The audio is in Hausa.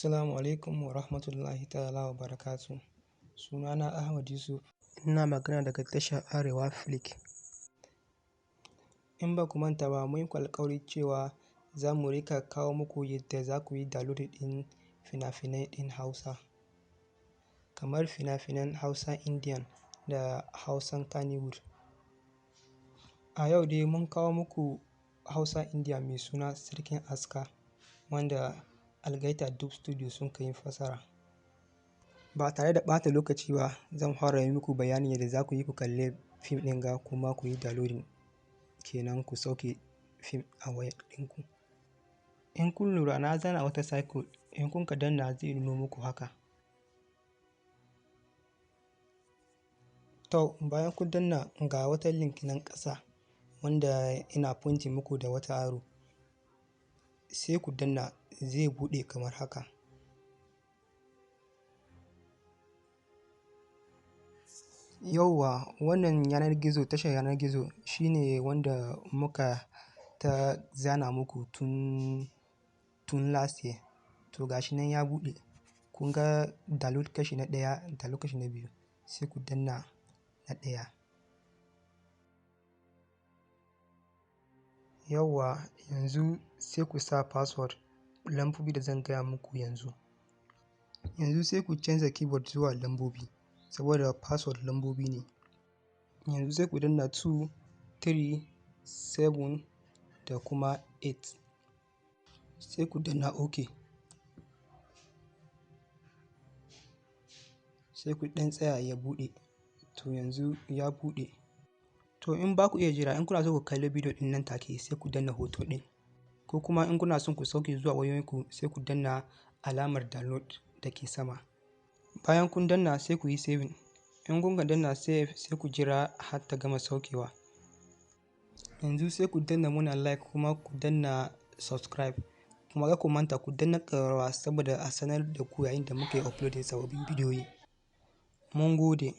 Assalamu alaikum wa rahmatullahi ta'ala wa barakatuh. Sunana Ahmad Yusuf, ina magana daga tashar Arewa Flick. In ba ku manta ba, mun yi muku alƙawari cewa za mu rika kawo muku yadda za ku yi downloading ɗin fina-finai ɗin Hausa, kamar fina-finan Hausa Indian da Hausan Kannywood. A yau dai mun kawo muku Hausa Indian mai suna Sarkin Aska, wanda Algaita Dub Studio sun yi fassara. Ba tare da ɓata lokaci ba, zan fara yi muku bayanin yadda za ku yi ku kalli fim ɗin ga kuma ku yi downloading kenan ku sauke fim a wayar ɗinku. In kun lura, na zana wata circle, in kun ka danna zai nuno muku haka. To, bayan kun danna, ga wata link nan ƙasa wanda ina pointing muku da wata arrow. Sai ku danna, zai buɗe kamar haka. Yauwa, wannan yanar gizo, tashar yanar gizo shine wanda muka ta zana muku tun last year. To, gashi nan ya buɗe. Kun ga download kashi na ɗaya, download kashi na biyu, sai ku danna na ɗaya. Yauwa, yanzu sai ku sa password, lambobi da zan gaya muku yanzu. Yanzu sai ku canza keyboard zuwa lambobi, saboda password lambobi ne. Yanzu sai ku danna 2, 3, 7 da kuma 8. Sai ku danna OK. Sai ku ɗan tsaya ya buɗe. To, yanzu ya buɗe. To, in ba ku iya jira, in kuna so ku kalli bidiyo ɗin nan take, sai ku danna hoto ɗin. Ko kuma in kuna son ku sauke zuwa wayoyinku, sai ku danna alamar download da ke sama. Bayan kun danna, sai ku yi saving. In kun ka danna save, sai ku jira har ta gama saukewa. Yanzu sai ku danna muna like kuma ku danna subscribe. Kuma kar ku manta ku danna ƙararrawa saboda a sanar da ku yayin da muke uploading sababbin bidiyoyi. Mun gode.